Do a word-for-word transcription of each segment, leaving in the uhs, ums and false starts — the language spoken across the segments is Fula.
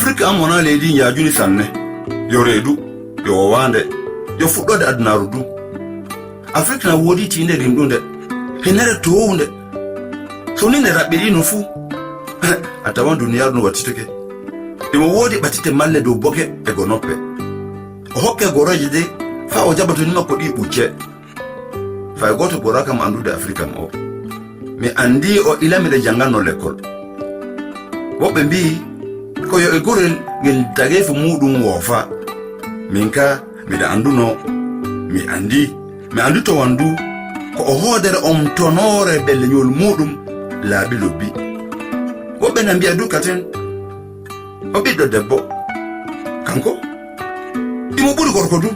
Afrik am wonaa leydi njaajuni sanne, yo reedu, yo wowaande, yo fuɗɗoode adunaaru du. Afrik na woodi tiinde rimɗunde, hinere toownde. So ni nde raɓɓiɗi no fuu, a tawan duniyaaru no wattitake. Imo woodi ɓatitte malle dow boke e gonoppe. O hokke gorooje de faa o jaɓa toni makko ɗi ɓucce. Fay gooto ɓuraaka mo anndude Afrik am o. Mi anndi o ila miɗo jannganno lekkol. Woɓɓe mbi'i ko yo e gorel ngel tageefu muuɗum woofa. Min ka miɗo annduno, mi anndi, mi anndi to wanndu ko o hoodere om tonoore belleñol muuɗum laabi lobbi. Woɓɓe na mbi'a du katen o ɓiɗɗo debbo. Kanko imo ɓuri gorko du.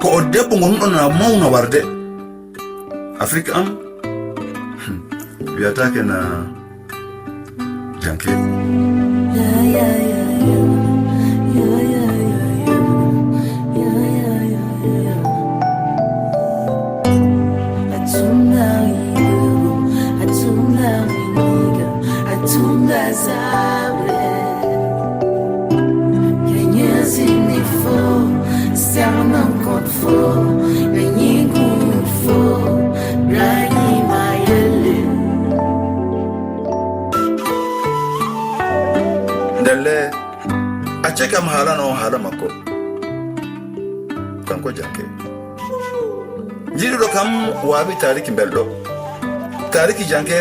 Ko o debbo ngonɗo na mawna warde. Afrik am, hmm, wiyataake na janke. Ndelle, acce kam haalano haala makko. Kanko janke. Jiɗuɗo kam waawi taariki belɗo. Taariki janke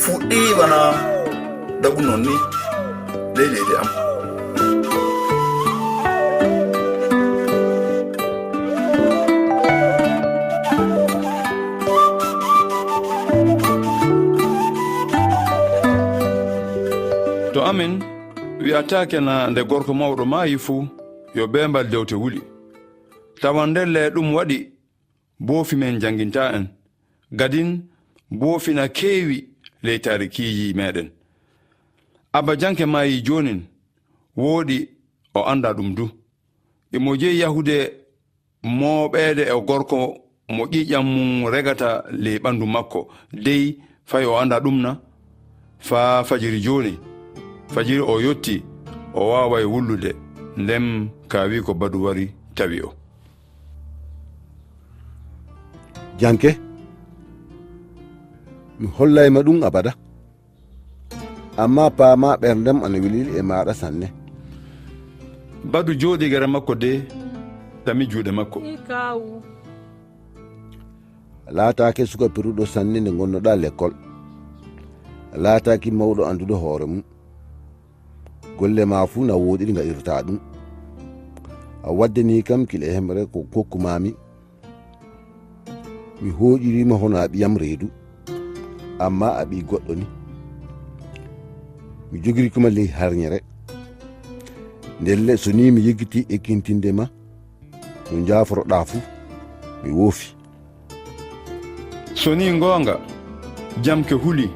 fuɗɗi bana daɓu non ni ley leydi am. To amin, wi'ataake na nde gorko mawɗo maayi fuu, yo beembal dewte wuli. Tawa ndelle ɗum waɗi boofi men njanngintaa en, gadin boofi na keewi ley taarikiiji meɗen. Abba janke maayi joonin, wooɗi o annda ɗum du. Imo jeyi yahude mooɓeede e gorko mo ƴiiƴam mum regata ley ɓanndu makko, dey fay o annda ɗum na? Faa fajiri jooni, fajiri o yotti, o waaway wullude, nden kaawii ko badu wari tawi o. Janke, mi hollay ma ɗum abada. Amma paamaa ɓerndem ana welii e maaɗa sanne. Badu jooɗii gere makko de, tami juuɗe makko. Ii, kaawu. A laataake suka piruɗo sanne nde ngonnoɗaa lekkol. A laataaki mawɗo annduɗo hoore mum. Golle maa fuu na wooɗiri ngaɗirtaa ɗum. A waddanii kam kile hemre ko kokkumaami. Mi hooƴiriima hono a ɓiyam reedu, amma a ɓii goɗɗo ni. Mi jogiriike ma ley harñere. Ndelle so nii mi yejjitii ekkintinde ma, no njaaforoɗaa fuu, mi woofi. So nii ngoonga, janke huli,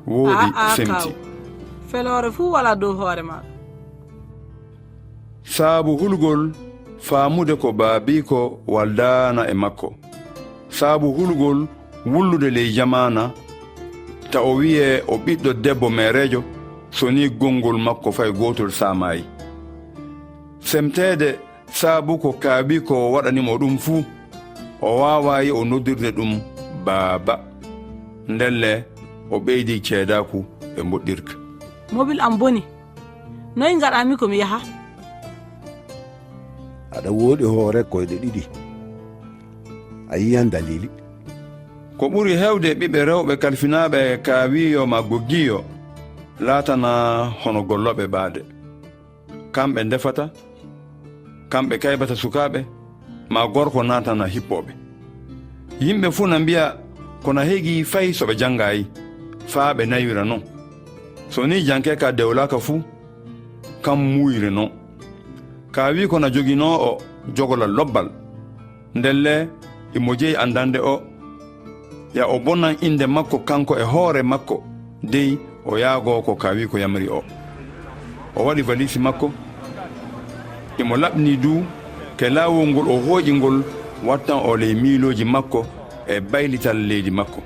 wooɗi. Aa, aa, semti. Kaaw. Feloore fuu walaa dow hoore maa. Saabu hulgol faamude ko baabiiko waldaana e makko. Saabu hulgol wullude ley jamaana, ta o wiyee o ɓiɗɗo debbo meereejo, so nii gonngol makko fay gootol saamaayi. Semteede saabu ko kaawi ko waɗani mo ɗum fuu, o waawaayi o noddirde ɗum baaba. Ndelle o ɓeydi ceedaaku e mboɗɗirka. Mobil am boni. Noy ngaɗanmi ko mi yaha? Aɗa wooɗi hoore koyɗe ɗiɗi. A yiyan dalili. Ko ɓuri heewde ɓiɓɓe rewɓe kalfinaaɓe kaawiiyo maa goggiiyo laatana hono gollooɓe ɓaade. Kamɓe ndefata, kamɓe kaybata sukaaɓe, maa gorko naatana hippooɓe. Yimɓe fuu na mbi'a ko na hegii fay so ɓe janngaayi, faa ɓe naywira non. So nii janke ka dewlaaka fuu, kam muuyre non. Kaawi ko na joginoo o jogola lobbal. Ndelle imo jeyi anndande o, ya o bonan innde makko kanko e hoore makko, dey o yaagoo ko kaawi ko yamri o. O waɗi valisi makko, imo laɓnii duu ke laawol ngol o hooƴi ngol wattan o ley miilooji makko e baylital leydi makko.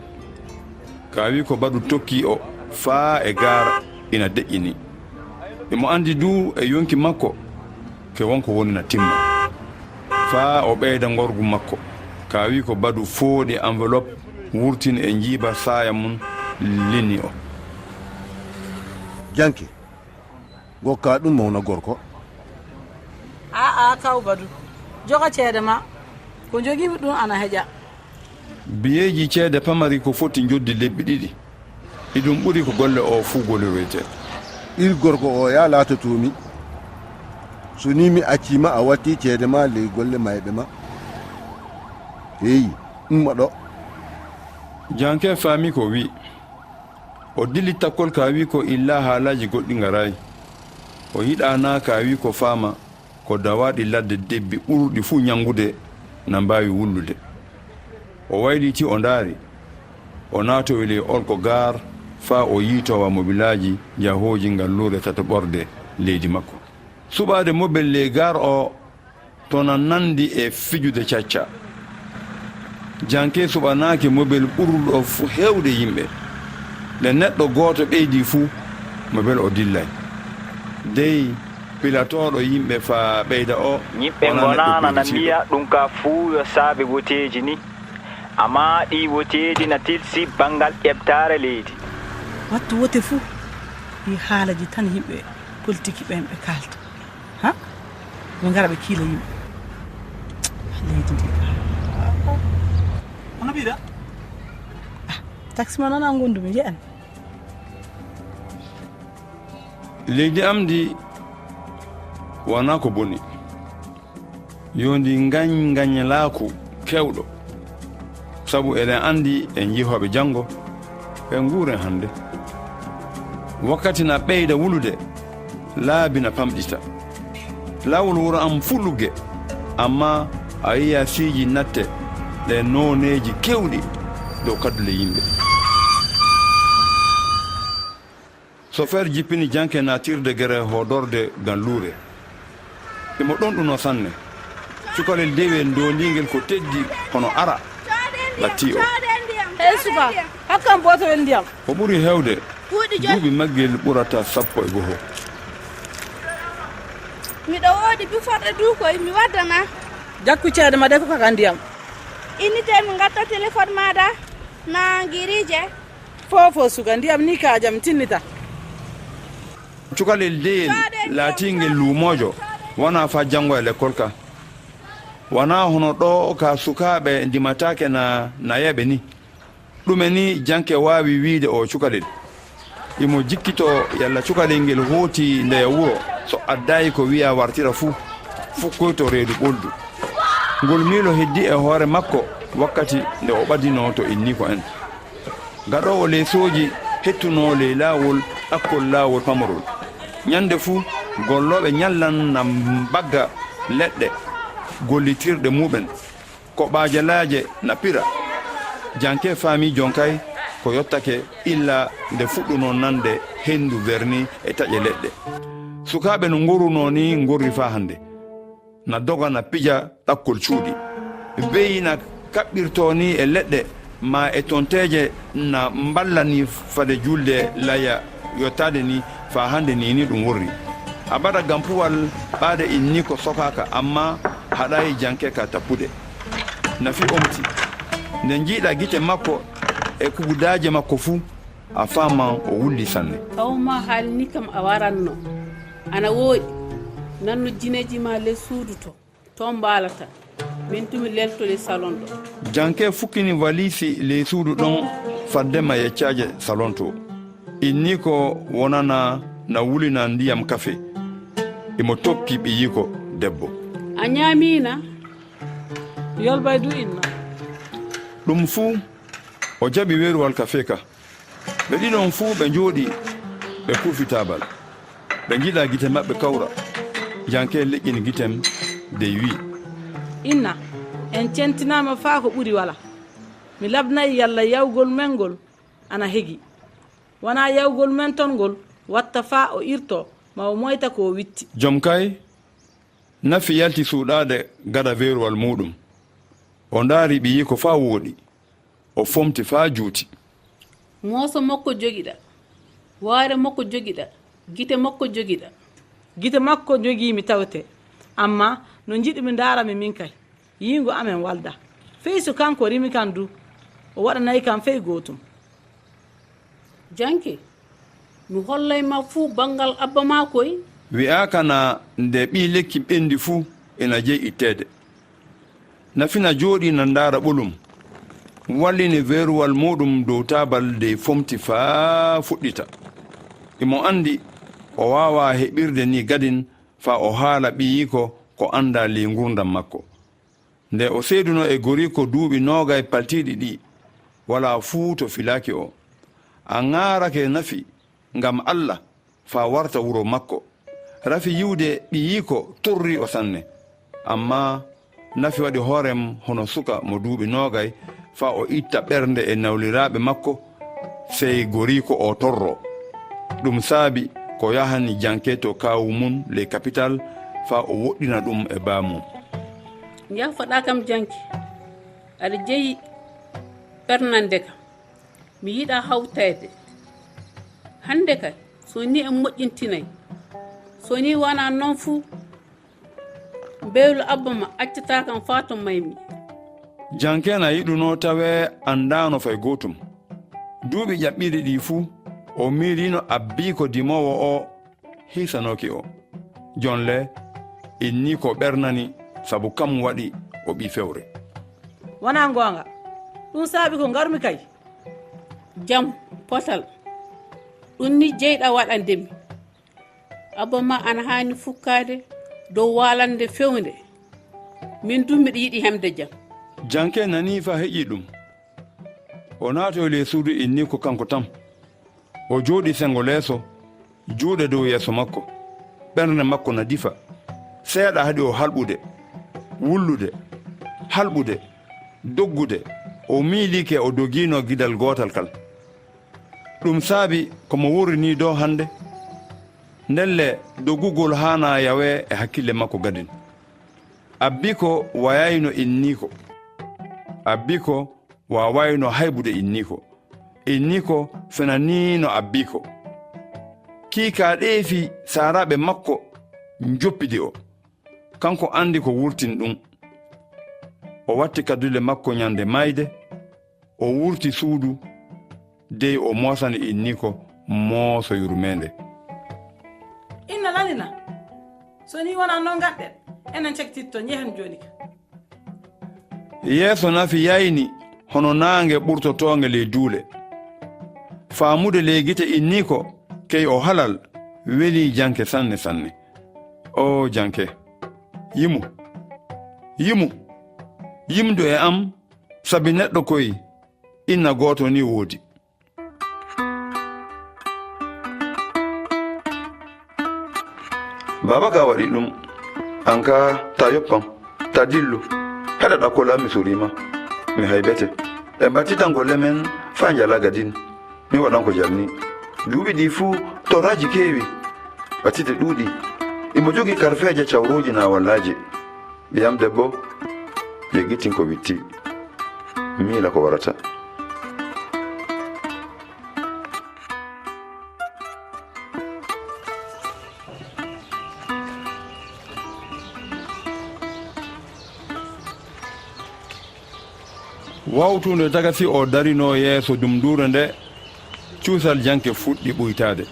Kaawi ko badu tokki o faa e gaara ina deƴƴini. Imo anndi duu e yonki makko ke wonko woni na timma. Faa o ɓeyda ngorgu makko. Ka wi'i ko Badu fooɗi enveloppe, wurtini e njiiba saaya mum, lini o. Janke, gokka ɗum mawna gorko. Aa, kaw Badu. Joga ceede ma. Ko njogiimi ɗum ana heƴa. Biyeeji ceede pamari ko foti njoddi lebbi ɗiɗi. Iɗum ɓuri ko golle oo fuu golliroytee. Ir gorko oo yaa laatotoomi. So nii mi accii ma a wattii ceede ma ley golle mayɓe ma. Eeyi, umma ɗo. Janke faami ko wi'i. O dilli takkol ka wi'i ko illa haalaaji goɗɗi ngaraay. O yiɗaana ka wi'i ko faama ko dawaaɗi ladde debbi ɓurɗi fuu ñanngude na mbaawi wullude. O wayliti o ndaari. O naatowi ley olko gaar faa o yiitowa mobilaaji jahooji ngalluure tataɓorde leydi makko. Suɓaade mobel ley gaar oo to na nanndi e fijude cacca. Janke suɓanaaki mobel ɓurɗo heewde yimɓe. Nde neɗɗo gooto ɓeydii fuu, mobel o dillay. Dey pilatooɗo yimɓe faa ɓeyda oo. Yimɓe ngonaana na mbiya ɗum ka fuu yo saabe woteeji ni. Ammaa ɗii woteeji na tilsi banngal ƴeɓtaare leydi. Wattu wote fuu, ɗii haalaji tan yimɓe politiki ɓen ɓe kaalta. Ha? Ɓe ngara ɓe kiila yimɓe. Leydi ndi ka. Hono mbiɗa? Ah, taxi ma nana ngondu mi jeyan. Leydi am ndi wonaa ko boni. Yo ndi ngañ ngañalaaku kewɗo. Sabu eɗen anndi en jihooɓe janngo, en nguuren hannde. Wakkati na ɓeyda wulude, laabi na pamɗita. Laawol wuro am fuu lugge, ammaa a yiya siiji natte ɗe nooneeji kewɗi dow kaddule yimɓe. Sofeer jippini Janke naatirde gere hoodorde Ganluure. Imo ɗonɗunoo sanne. Cukalel dewel ndoondiingel ko teddi hono ara ɓattii o. Hey suka, hokkam bootowel ndiyam. O ɓuri heewde, duuɓi maggel ɓurata sappo e goho. Miɗo woodi biforɗe duu koy, mi waddana. Jakku ceede ma de ko kaka ndiyam. Innite mi ngatta telefon maaɗa na ngiriije. Foofo suka ndiyam ni kaajam tinnita. Cukalel deyel laatiingel luumoojo wonaa faa janngoya lekkol ka. Wonaa hono ɗoo ka sukaaɓe ndimataake na nayeeɓe ni. Ɗume ni Janke waawi wiide oo cukalel? Imo jikkitoo yalla cukalel ngel hooti ndeya wuro so addaay ko wi'a wartira fuu, fukkoyto reedu ɓoldu. Ngol miilo heddii e hoore makko wakkati nde o ɓadinoo to inniiko en. Gaɗoowo leesooji hettunoo ley laawol ɗakkol laawol pamorol. Ñannde fuu gollooɓe ñallan na mbagga leɗɗe gollitirɗe muuɓen. Koɓaaje laaje na pira. Janke faamii jonkay ko yottake illa nde fuɗɗunoo nande henndu verni e taƴe leɗɗe. Sukaaɓe no ngorunoo ni ngorri faa hannde. Na doga na pija ɗakkol cuuɗi. Beyi na kaɓɓirtoo ni e leɗɗe maa e tonteeje na mballa ni fade juulde layya yottaade ni faa hannde ni ni ɗum worri. Abada gampuwal ɓaade inni ko sokaaka amma haɗayi janke ka tappude. Nafi omti. Nde njiiɗa gite makko e kugudaaje makko fuu, a faaman o wulli sanne. Awo ma haalni kam a waranno. Ana wooɗi. Nannu jineeji ma les suudu to. Toon mbaalata. Min tumi lelto les salon ɗo. Janke fukkini waliisi ley suudu ɗon fadde ma yeccaaje salon to. Inni ko wonana na wulina ndiyam kafe. Imo tokki ɓiyiiko debbo. A ñaamiina? Yolbay du inna. Ɗum fuu o jaɓi weeruwal kafe ka. Ɓe ɗiɗon fuu ɓe njooɗi ɓe kuufi taabal. Ɓe njiɗa gite maɓɓe kawra. Janke leƴƴini gitem dey wi'i. Inna, en centinaama faa ko ɓuri wala. Mi labnay yalla yawgol men ngol ana hegi. Wanaa yawgol men ton ngol watta faa o irtoo ma o moyta ko o witti. Jom kay nafi yalti suuɗaade gada weeruwal muuɗum. O ndaari ɓiyiiko faa wooɗi. O fomti faa juuti. Mooso makko jogiɗa, waare makko jogiɗa, gite makko jogiɗa. Gite makko njogii mi tawte, amma no njiɗmi ndaara mi min kay. Yiingo amen walda. Fey so kanko rimi kan du, o waɗanay kan fey gootum. Janke, mi hollay ma fuu banngal abba maa koy. Wi'aaka na nde ɓii lekki ɓenndi fuu ina jeyi itteede. Nafina jooɗii na ndaara ɓolum. Wallini weeruwal muuɗum dow taabal dey fomti faa fuɗɗita. Imo anndi o waawaa heɓirde ni gadin faa o haala ɓiyiiko ko anndaa ley nguurndam makko. Nde o seedunoo e goriiko duuɓi noogay paltiiɗi ɗi, walaa fuu to filaaki o. A ŋaarake Nafi ngam Alla faa warta wuro makko. Rafi yi'ude ɓiyiiko torrii o sanne. Amma Nafi waɗi hoorem hono suka mo duuɓi noogay faa o itta ɓernde e nawliraaɓe makko, sey goriiko o torroo. Ɗum saabi ko yahani Janke to kaawu mum ley kapital faa o woɗɗina ɗum e baamum. Njaafoɗaa kam Janke, aɗa jeyi ɓernande kam. Mi yiɗaa hawtayde. Hannde kay, so ni en moƴƴintinay. So ni wanaa noon fu, mbeelu abba ma accataa kam faa to maymi. Janke na yiɗunoo tawee anndaano fay gootum. Duuɓi ƴaɓɓiiɗi ɗii fuu, o miiliino abbiiko dimoowo o hiisanooki o. Jonle, inniiko ɓernani sabu kam waɗi o ɓii fewre. Wanaa ngoonga. Ɗum saabi ko ngarmi kay. Jam, potal. Ɗum ni jeyɗa waɗande mi. Abba ma ana haani fukkaade dow waalande fewnde. Min du miɗa yiɗi hemde jam. Janke nanii faa heƴii ɗum. O naatoyi ley suudu inniiko kanko tan. O jooɗii senngo leeso, juuɗe dow yeeso makko. Ɓernde makko na difa. Seeɗa haɗi o halɓude, wullude, halɓude, doggude. O miiliike o dogiino gidal gootal kal. Ɗum saabi ko mo wuurinii do hannde. Ndelle doggugol haanaa yawee e hakkille makko gadin. Abbiiko wayayno inniiko. Abbiiko waawayno haybude inniiko. Inniiko fenaniino abbiiko. Kiikaa ɗeefi saaraaɓe makko njoppidi o. Kanko anndi ko wurtini ɗum. O watti kaddule makko nyannde maayde, o wurti suudu, dey o moosani inniiko mooso yurmeende. Inna lalina, so nii wonaa noon ngaɗɗen, enen cakititto njehen jooni ka. Yeeso Nafi yayni hono naange ɓurtotoonge ley duule. Faamude ley gite inniiko key o halal welii Janke sanne sanne. Oo Janke, yimu, yimu, yimdu e am, sabi neɗɗo koy inna gooto ni woodi. Baaba ka waɗi ɗum. An ka ta yoppam, ta dillu. Heɗa ɗakkola mi suriima. Mi haybete. E mbattitan golle men faa njala gadin. Mi waɗan ko jalni. Duuɓi ɗi fuu toraaji keewi. Ɓattite ɗuuɗi. Imo jogii karfeeje cawrooji naa wallaaje. Ɓiyam debbo, yeggitin ko witti. Miila ko warata. Wawtuunde tagasi o darinoo yeeso dumduure nde, cuusal Janke fuɗɗi ɓuytaade.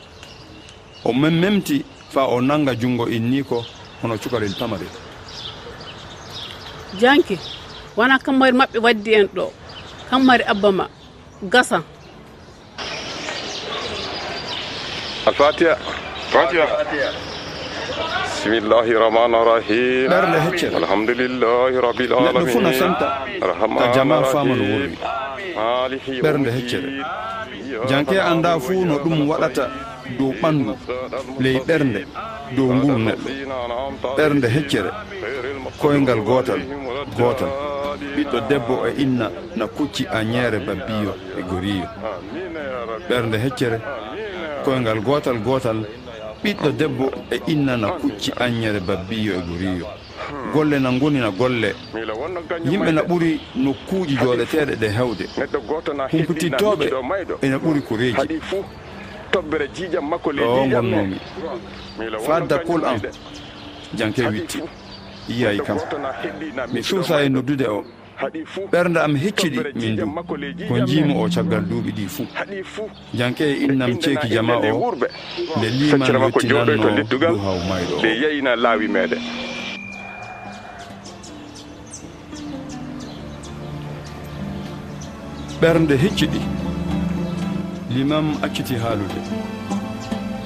O memmemti faa o nannga junngo inniiko hono cukalel pamarel. Janke, wanaa kammari maɓɓe waddi en ɗo. Kammari abba ma, gasa. Alfatiha. Fatiha. Bismillahi rahmani rahim. Ɓernde heccere. Alhamdulillahi rabbil alamin. Neɗɗo fuu na santa ka jamaa faama no worri. Ɓernde heccere. Janke anndaa fuu no ɗum waɗata dow ɓanndu, ley ɓernde, dow nguru neɗɗo. Ɓernde heccere, koyngal gootal, gootal. Ɓiɗɗo debbo e inna na kucci añeere babbiyo e goriyo. Ɓernde heccere, koyngal gootal, gootal. Ɓiɗɗo debbo e inna na kucci añeere babbiyo e goriyo. Golle na ngoni na golle. Yimɓe na ɓuri nokkuuji jooɗeteeɗe ɗe heewde. Humpitittooɓe ina ɓuri koreeji. Toɓɓere jiijam makko ley ɗoo ngonnoomi. Faa dakkol am, Janke witti. Yiyaay kam. Mi suusaa e noddude o. Ɓernde am hecciɗi min du, ko njiimi o caggal duuɓi ɗii fuu. Janke e innam ceeki jamaa o, nde liiman yottinannoo duhaw mayɗo o. Ɓernde hecciɗi. Limam acciti haalude.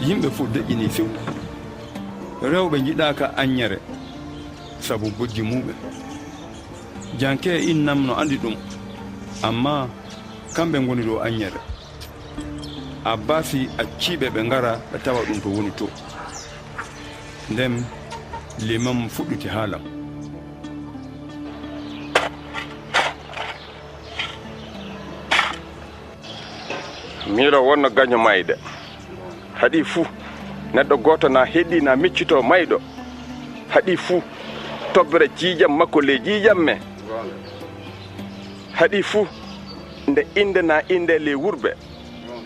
Yimɓe fuu deƴƴini few. Rewɓe njiɗaaka aññere sabu bojji muuɓe. Janke e innam no anndi ɗum, ammaa kamɓe ngoni dow aññere. Abbaasi accii ɓe ɓe ngara ɓe tawa ɗum to woni to. Nden Limam fuɗɗiti haalam. Miilo wonno gaño mayde. Haɗi fuu, neɗɗo gooto na heɗi na miccitoo mayɗo. Haɗi fuu, tobbere jiijam makko ley jiijam me. Haɗi fuu, nde innde na innde ley wurbe.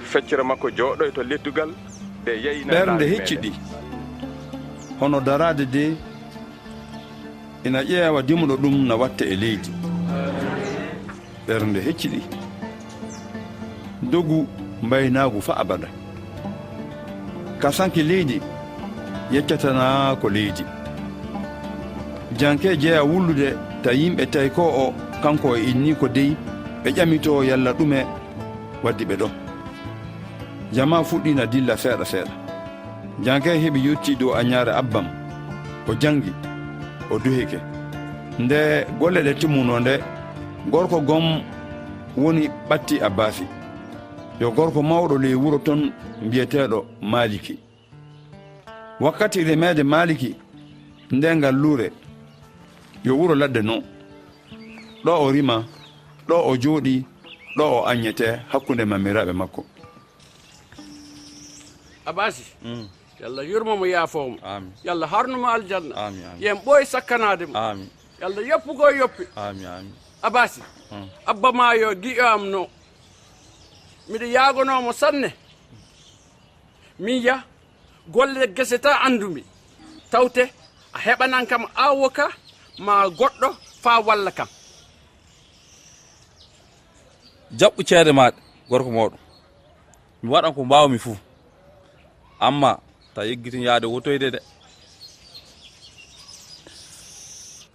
Feccere makko jooɗoy to lettugal, de yeyna. Ɓernde hecciɗi. Hono daraade de ina ƴeewa dimuɗo ɗum na watte e leydi. Ɓernde hecciɗi. Dogu mbaynaagu faa abada. Ka sanki leydi, yeccatanaa ko leydi. Janke jeya wullude ta yimɓe taykoo o, kanko e inniiko dey, ɓe ƴamitoo yalla ɗume waddi ɓe ɗon. Jamaa fuɗɗii na dilla seeɗa seeɗa. Janke heɓi yottii dow añaare abbam. O janngi, o duhike. Nde golle ɗe timmunoo nde, gorko gom woni ɓatti Abbaasi. Yo gorko mawɗo ley wuro ton mbiyeteeɗo Maaliki. Wakkati remeede Maaliki nde ngal luure, yo wuro ladde non. Ɗo o rima, ɗo o jooɗii, ɗo o aññetee hakkunde mamiraaɓe makko. Abasi. Mm. Yalla yurmo mo yaafoo mo. Amin. Yalla harnu mo aljanna. Amin, amin. Yen ɓooy sakkanaade mo. Amin. Yalla yoppugo yoppi. Amin, amin. Abasi. Mm. Abba maa yo gi'o am no. Miɗo yaagonoo mo sanne. Min ya golle gese ta anndumi. Tawte a heɓanan kam aawo ka ma goɗɗo faa walla kam. Jaɓɓu ceede maaɗe, gorko mooɗo. Mi waɗan ko mbaawmi fuu. Amma ta yeggitin yaade wotoyde de.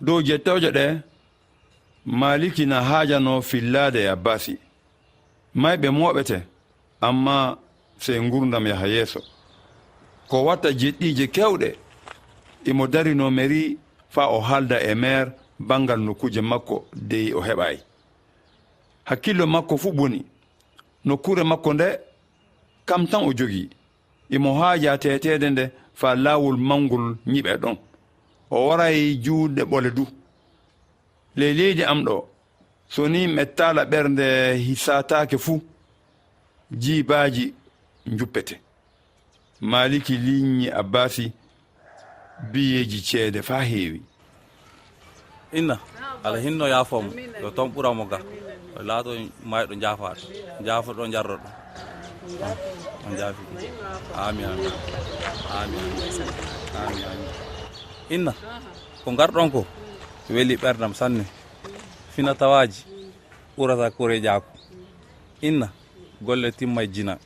Dow jettooje ɗe, Maaliki na haajanoo fillaade e Abbaasi. Mayɓe mooɓete, amma sey ngurndan yaha yeeso. Ko watta jeɗɗiije keewɗe, imo darinoo meri faa o haalda e meer banngal nokkuuje makko dey o heɓaay. Hakkillo makko fuu boni. Nokkuure makko nde, kam tan o jogii. Imo haajaa teeteede nde faa laawol manngol ñiɓe ɗon. O waraay juuɗe ɓole du. Ley leydi am ɗo, so nii mettaala ɓernde hisaataake fu, jiibaaji njuppete. Maaliki liiñi Abbaasi biyeeji ceede faa heewi. Inna, Alla hinno yaafoo mo, yo ton ɓura mo ga, yo laato mayɗo njaafaaɗo, njaafoɗo njarroɗo. On njaafi. Aami, aami. Aami, aami. Aami, aami. Inna, ko ngarɗon ko, weli ɓerdam sanne. Fina tawaaji ɓurata koreejaaku. Inna, golle timmay jina.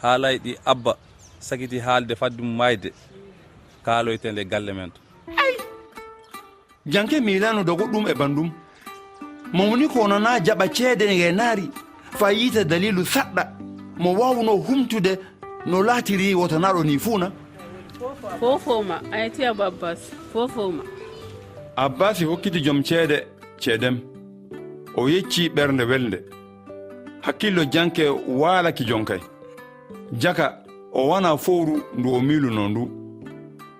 Haalay ɗi Abba sakiti haalde fadde mum maayde, kaaloyten le galle men to. Janke miilaano dogo ɗum e banndum. Mo woni ko nana jaɓa ceede ngeenaari, faa yiita daliilu saɗɗa, mo waawnoo humtude no laatiri wotanaaɗo nii fuuna. Fofoma, ayati Abba Abbas, fofoma. Abbaasi hokkiti jom ceede ceedem. O yeccii ɓernde welnde. Hakkillo Janke waalaki jonkay. Jaka o wanaa fowru ndu o miilunoo ndu.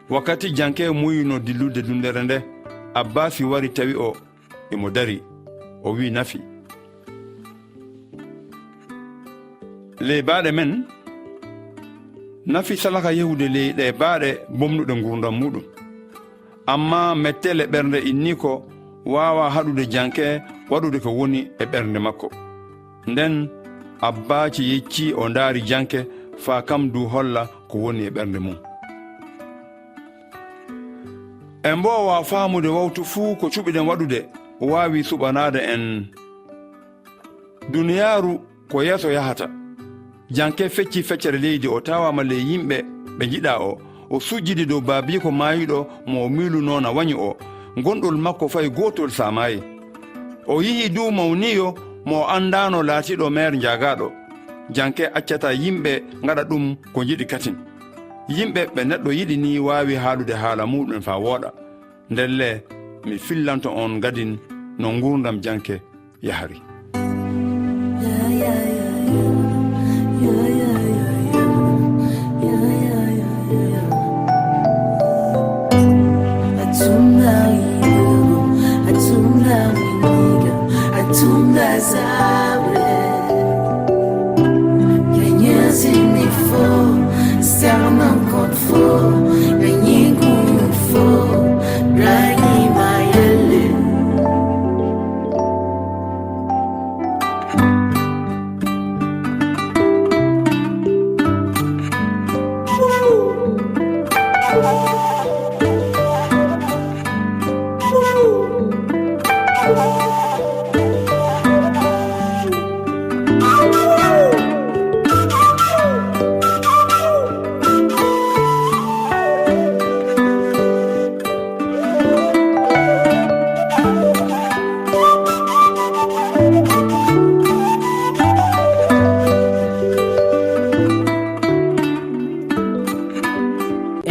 Wakkati Janke muyunoo dillude dunndere nde, Abbaasi wari tawi o imo darii. O wi'i Nafi. Ley baaɗe men, Nafi salaka yahude ley ɗee baaɗe bomnuɗe ngurndan muuɗum. Amma mettele ɓernde inniiko waawaa haɗude Janke waɗude ko woni e ɓernde makko. Nden Abbaasi yeccii o ndaari Janke faa kam du holla ko woni e ɓernde mum. En mboowaa faamude wawtu fuu ko cuɓiɗen waɗude waawi suɓanaade en. Duniyaaru ko yeeso yahata. Janke feccii feccere leydi, o tawaama ley yimɓe ɓe njiɗaa o. O sujjidi dow baabiiko maayuɗo mo o miilunoo na wanyi o. Gonɗol makko fay gootol saamaayi. O yi'i du mawniijo mo o anndaano laatiiɗo meer njaagaaɗo. Janke accataa yimɓe ngaɗa ɗum ko njiɗi katin. Yimɓe ɓe neɗɗo yiɗi nii waawi haalude haala muuɗum faa wooɗa. Ndelle, mi fillanto on gadin no nguurndam Janke yahri.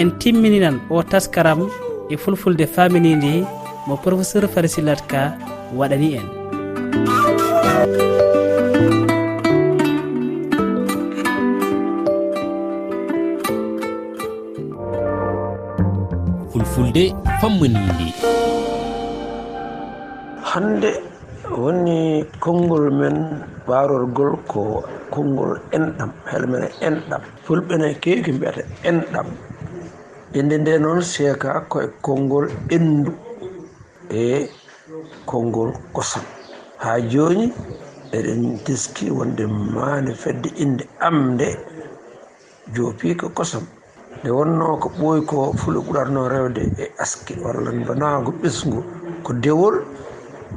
En timmininan o taskaram e fulfulde faaminiinde mo Professeur Farisillat Ka waɗani en. Fulfulde famminiinde. Hannde woni konngol men ɓaarorgol ko konngol enɗam, hel men enɗam. Fulɓe ne keewi ko mbiyata enɗam. Innde nde noon seekaa ko e konngol enndu e konngol kosam. Haa jooni eɗen teski wonde maande fedde innde am nde joopii ko kosam. Nde wonnoo ko ɓooyi ko Fulɓe ɓuratnoo rewde e aske walla mbanaagu ɓesngu ko dewol,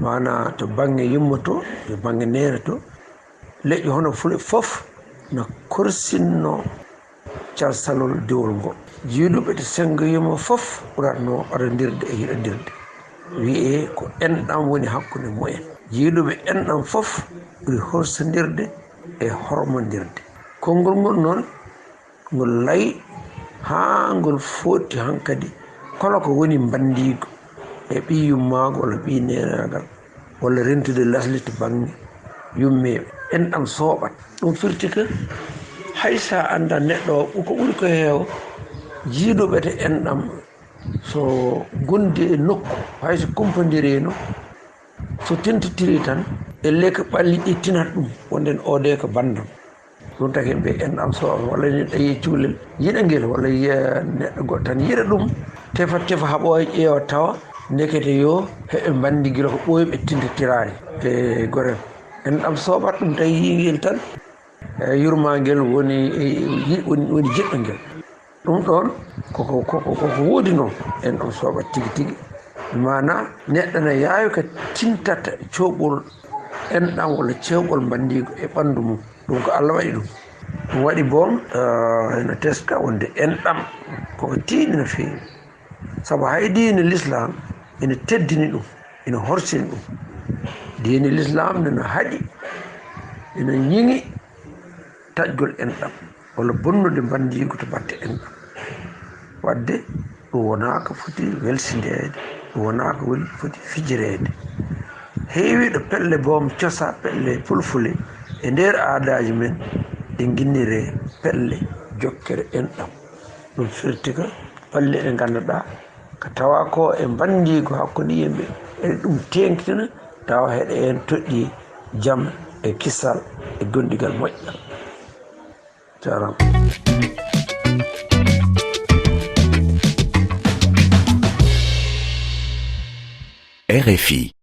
maanaa to bannge yumma to, to bannge neene to, leƴƴi hono Fulɓe fof na korsinnoo calsalol dewol ngol. Jiiduɓe to senngo yumma fof ɓuratnoo ɓadandirde e yiɗandirde. Wiyee ko enɗam woni hakkunde mumen. Jiiduɓe enɗam fof ɓuri horsondirde e hormondirde. Konngol ngol noon, ngol layi haa ngol fooɗti hankadi kala ko woni mbanndiigu e ɓiy yummaagu walla ɓiy neenaagal walla rentude lasli to bannge yummeeɓe. Enɗam sooɓat. Ɗum firti ko hay so a anndaa neɗɗo o, ko ɓuri ko heewa jiiduɓe to enɗam, so ngondi e nokku, hay so kumpondiriino, so tentitirii tan, ellee ko ɓalli ɗi tinat ɗum, wonde o de ko banndam. Ɗum taki ɓe enɗam so, walla neɗɗo yiya cukalel yiɗa ngel, walla yiya neɗɗo goɗɗo tan yiɗa ɗum, tefa, tefa, haɓooya, ƴeewa, tawa, ndekete yo heɓe mbanndi gila ko ɓooyi ɓe tentitiraani e gorel. Enɗam sooɓat ɗum tawi yii ngel tan, e yurmaangel woni, e, yi-, woni, woni jiɗɗo ngel. Ɗum ɗoon koko, koko, koko woodi noon, enɗam sooɓat tigi tigi. Maanaa neɗɗo ne yaawi ko tintata cooɓol enɗam walla cewɓol mbanndiigu e ɓanndu mum. Ɗum ko Allah waɗi ɗum. Ɗum waɗi boom, eh, ene teska wonde enɗam koko tiiɗi no feewi. Sabu hay diine Lislaam ene teddini ɗum, ene horsini ɗum. Diine Lislaam nena haɗi, ene ñiŋi taƴgol enɗam, walla bonnude mbanndiigu to batte enɗam. Waɗde ɗum wonaa ko foti welsindeede, ɗum wonaa ko woni foti fijireede. Heewiiɗo pelle boom cosa, pelle fulfule e nder aadaaji men, ɗe nginniree pelle jokkere enɗam. Ɗum firti ko pelle ɗe ngannduɗaa ko tawa ko e mbanndiigu hakkunde yimɓe, eɗe ɗum teeŋtina, tawa heɗe heen toɗɗii jam e kisal e gondigal moƴƴal. Jaaraama. R F I.